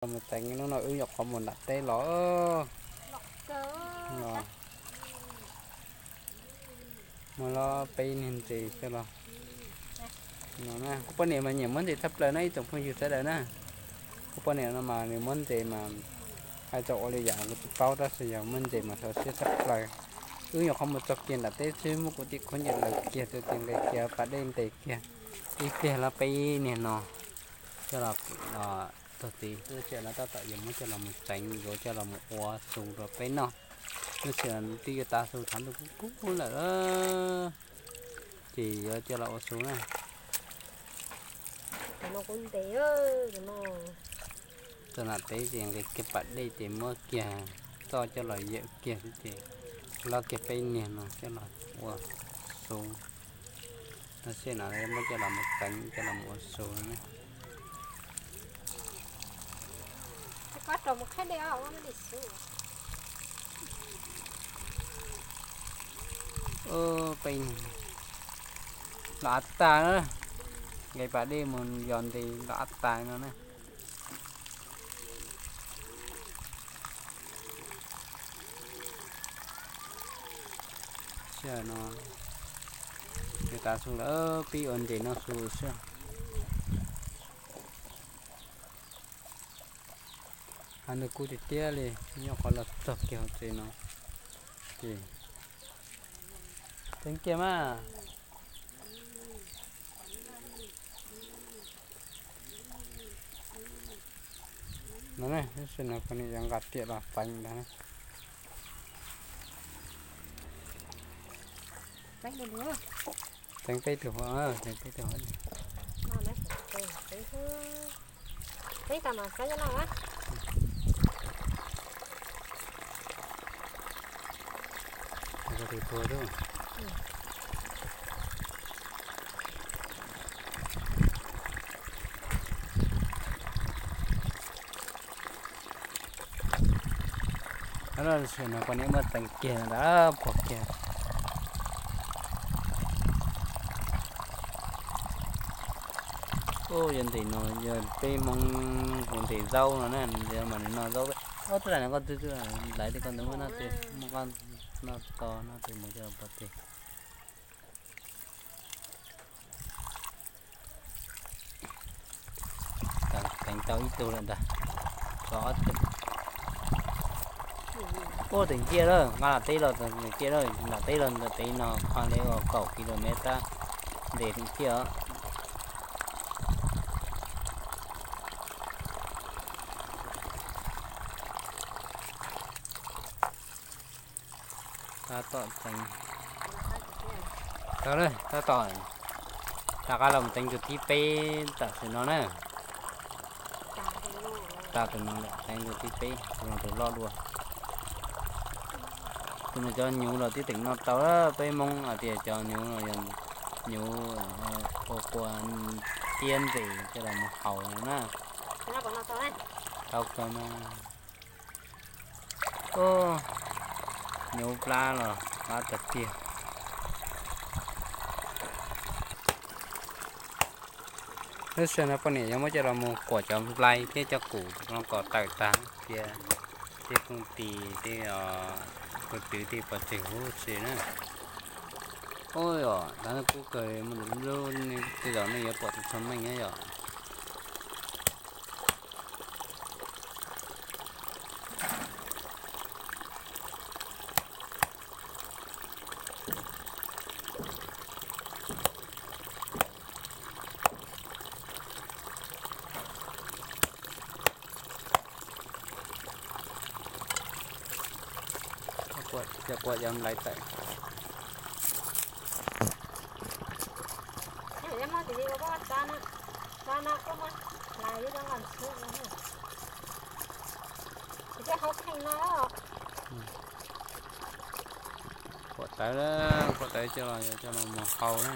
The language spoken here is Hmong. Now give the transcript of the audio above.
Mus teev hnub no wb nyuam qhuav mus nram teb los. Muaj los peb niag ntses coj los. Kuv poj niam mas nyiam muab ntses tshaj plaws na ib tsoom phooj ywg sawv daws na. Kuv poj niam no mas nws muab ntses mas hais txog ua li yam kuv tsis paub tab sis yog muab ntses mas xyov siab tshaj plaws. Wb nyuam qhuav mus txog kiag nram teb xwb muab kuv tim khuab ncaws lawv kiag rau ces nqis kiag pas dej ntes kiag ib pliag los peb niag no coj los txog tid. Lub sij hawm no tab tom yuav muab coj los mus teev yuav coj los mus ua su rau peb noj. Lub sij hawm twb yuav tav su thaum ntawd kub kub lawm ces yuav coj los ua su na. Txog nram teb ces nqis kiag pas dej ces muab kiag txoj coj los yawm kiag xwb ces loj kiag peb niag no coj los ua su. Lub sij hawm no muab coj los mus teev coj los mus ua su na. Peb los av tag na, nqis pas dej mus yos ntes los av tag no na. Sij hawm no yuav tav su lawm peb ua ntses noj su xwb. Hav nws kub tiag tiag li, nyob qhov los txog kiag hauv tsev no ces teev kiag mas. No ne, lub sij hawm no kuv niam yuav nqa riam los teev ntag na. Teev peb tug hauv, teev peb tug hauv. Lub sij hawm no poj niam muab teev kiag ntag, pog kiag. Ub, yog ntses no yog peb Hmoob hu ntses zaub no na, mas nws noj zaub. Ob, twb lam nws koj twb laiv tej koj ntawd muab noj twg, muab koj noj to noj twg mus coj los pov twg. Teev tau ib tug lawm ntag. Tshuav ob tug. Ub, teev ciaj lawm, nqa nram teb los teev ciaj lawm, nram teb los ntawm teb no qhov li uas kaum kilomev tab, ntes teev ciaj os. Tab tom teev, tab tom, rov qab los teev tus thib peb tam sim no na. Tag tus no lawm, teev tus thib peb, tus no tus loj dua. Tus no cov nyuv los tib teem noj tau, peb Hmoob hais tias cov nyuv no yog nyuv ua kua tiab ntses coj los mus haus no na. Tau kawg mas. Ub, nyuv plab los plab tag tiag. Lub sij hawm no poj niam yuav muab coj los mus kuam cov nplai thiab cov kuv no kom tawm tag thiab, tej kooj tis tej, tus twv tej pov tseg huv si na. Ub, yog tav no kub kawg, tej zaum nej yuav pom tus txog meej na yom. Cov kuam cov nplai tawm. Kuam tawv, kuam tawv coj los, coj los mus hau na.